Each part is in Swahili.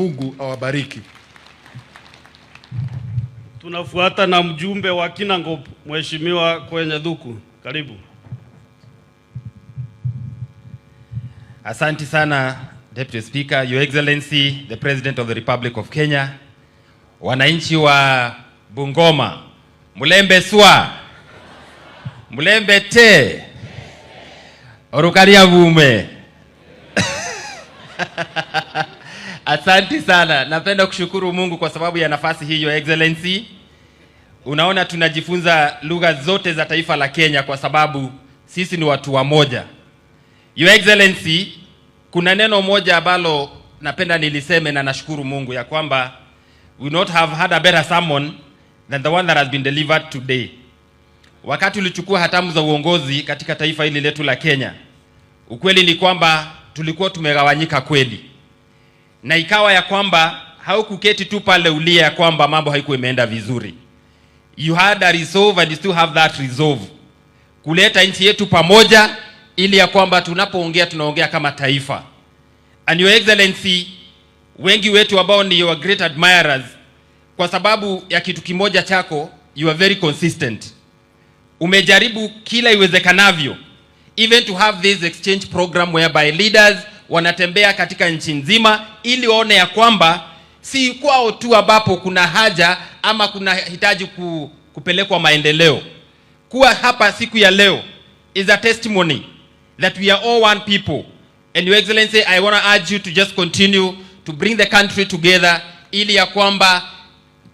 Mungu awabariki. Tunafuata na mjumbe wa Kinangop, Mheshimiwa Kwenye Dhuku. Karibu. Asante sana, Deputy Speaker, Your Excellency, the President of the Republic of Kenya, wananchi wa Bungoma, Mulembe swa, Mulembe te, Orukaria bume. Asante sana. Napenda kushukuru Mungu kwa sababu ya nafasi hii, Your Excellency. Unaona, tunajifunza lugha zote za taifa la Kenya kwa sababu sisi ni watu wa moja. Your Excellency, kuna neno moja ambalo napenda niliseme na nashukuru Mungu ya kwamba we not have had a better sermon than the one that has been delivered today. Wakati ulichukua hatamu za uongozi katika taifa hili letu la Kenya, ukweli ni kwamba tulikuwa tumegawanyika kweli, na ikawa ya kwamba haukuketi tu pale ulia ya kwamba mambo haikuwa imeenda vizuri. You had a resolve and you still have that resolve kuleta nchi yetu pamoja, ili ya kwamba tunapoongea tunaongea kama taifa. And Your Excellency, wengi wetu ambao ni your great admirers, kwa sababu ya kitu kimoja chako, you are very consistent. Umejaribu kila iwezekanavyo even to have this exchange program whereby leaders wanatembea katika nchi nzima ili waone ya kwamba si kwao tu ambapo kuna haja ama kuna hitaji kupelekwa maendeleo. Kuwa hapa siku ya leo is a testimony that we are all one people. And Your Excellency, I want to urge you to just continue to bring the country together ili ya kwamba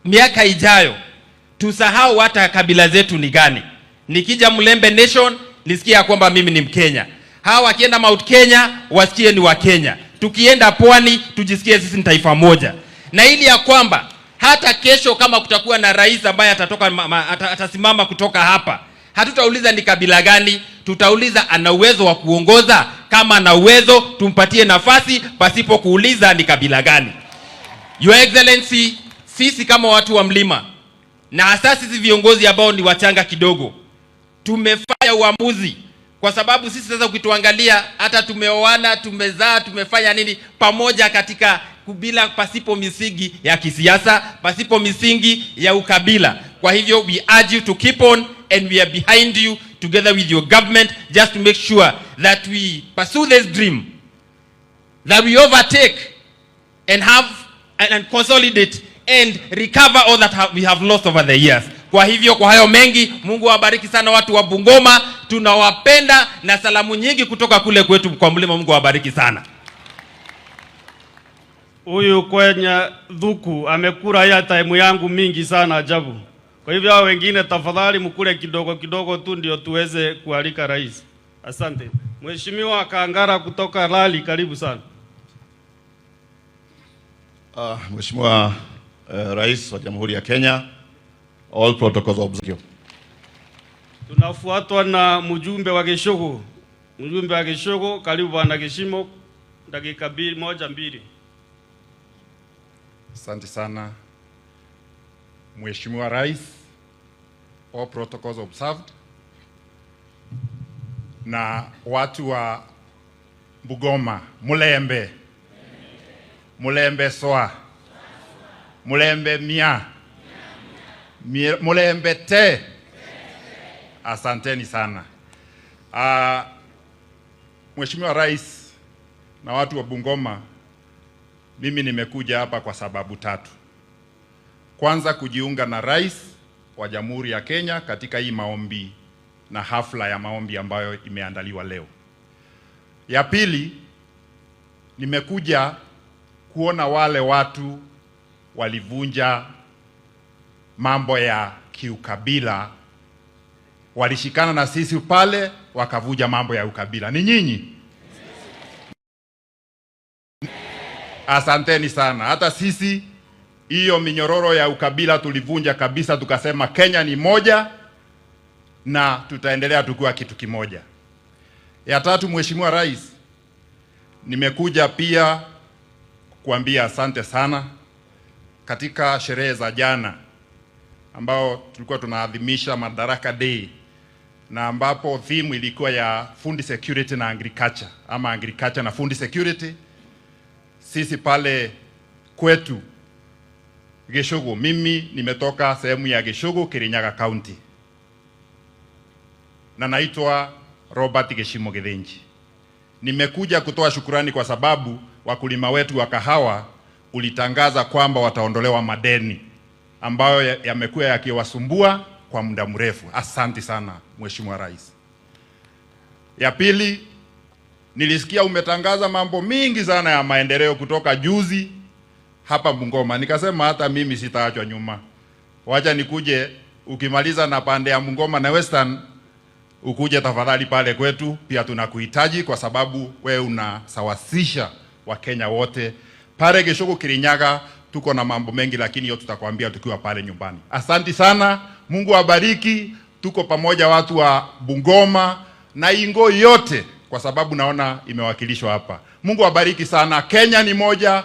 miaka ijayo tusahau hata kabila zetu ni gani. Nikija Mulembe Nation nisikie ya kwamba mimi ni Mkenya. Hawa wakienda Mount Kenya wasikie ni Wakenya. Tukienda pwani tujisikie sisi ni taifa moja, na ili ya kwamba hata kesho kama kutakuwa na rais ambaye atatoka atasimama kutoka hapa, hatutauliza ni kabila gani, tutauliza ana uwezo wa kuongoza. Kama ana uwezo, tumpatie nafasi pasipo kuuliza ni kabila gani. Your Excellency, sisi kama watu wa mlima na hasa sisi viongozi ambao ni wachanga kidogo, tumefanya uamuzi kwa sababu sisi sasa ukituangalia hata tumeoana, tumezaa, tumefanya nini pamoja katika bila pasipo misingi ya kisiasa, pasipo misingi ya ukabila. Kwa hivyo we urge you to keep on and we are behind you together with your government just to make sure that we pursue this dream, that we overtake and have and consolidate and recover all that we have lost over the years. Kwa hivyo, kwa hayo mengi, Mungu awabariki sana watu wa Bungoma, tunawapenda na salamu nyingi kutoka kule kwetu kwa mlima. Mungu awabariki sana. Huyu Kwenye Dhuku amekula ya time yangu mingi sana ajabu. Kwa hivyo hao wengine tafadhali mkule kidogo kidogo tu ndio tuweze kualika rais. Asante. Mheshimiwa Kangara kutoka Lali, karibu sana. Mheshimiwa Rais wa Jamhuri ya Kenya, all protocols observed. Tunafuatwa na mjumbe wa Gishugu. Mjumbe wa Gishugu, karibu bwana Gishimo, dakika mbili, moja mbili. Asante sana, Mheshimiwa Rais, all protocols observed, na watu wa Bungoma, Mulembe, Mulembe swa, Mulembe mia, Mulembe te, asanteni sana. Mheshimiwa Rais na watu wa Bungoma, mimi nimekuja hapa kwa sababu tatu. Kwanza, kujiunga na Rais wa Jamhuri ya Kenya katika hii maombi na hafla ya maombi ambayo imeandaliwa leo. Ya pili, nimekuja kuona wale watu walivunja mambo ya kiukabila, walishikana na sisi pale wakavunja mambo ya ukabila. Ni nyinyi. Asanteni sana. Hata sisi hiyo minyororo ya ukabila tulivunja kabisa, tukasema Kenya ni moja na tutaendelea tukiwa kitu kimoja. Ya tatu, Mheshimiwa Rais, nimekuja pia kuambia asante sana katika sherehe za jana ambao tulikuwa tunaadhimisha Madaraka Day na ambapo theme ilikuwa ya food security na agriculture, ama agriculture na food security. Sisi pale Kwetu Gichugu, mimi nimetoka sehemu ya Gichugu, Kirinyaga County, na naitwa Robert Geshimo Githinji. Nimekuja kutoa shukurani kwa sababu wakulima wetu wa kahawa ulitangaza kwamba wataondolewa madeni ambayo yamekuwa yakiwasumbua kwa muda mrefu. Asante sana Mheshimiwa Rais. Ya pili, nilisikia umetangaza mambo mingi sana ya maendeleo kutoka juzi hapa Bungoma. Nikasema hata mimi sitaachwa nyuma, wacha nikuje, ukimaliza na pande ya Bungoma na Western ukuje tafadhali pale kwetu, pia tunakuhitaji kwa sababu we unasawasisha Wakenya wote pale Gichugu Kirinyaga. Tuko na mambo mengi, lakini hiyo tutakwambia tukiwa pale nyumbani. Asanti sana, Mungu awabariki. Tuko pamoja watu wa Bungoma na Ingo yote, kwa sababu naona imewakilishwa hapa. Mungu awabariki sana. Kenya ni moja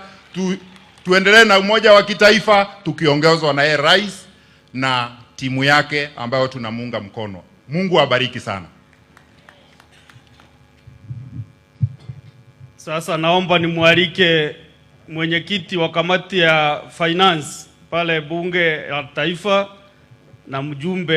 tuendelee na umoja wa kitaifa tukiongozwa na yeye rais na timu yake ambayo tunamuunga mkono. Mungu awabariki sana. Sasa naomba nimwalike mwenyekiti wa kamati ya finance pale bunge la taifa na mjumbe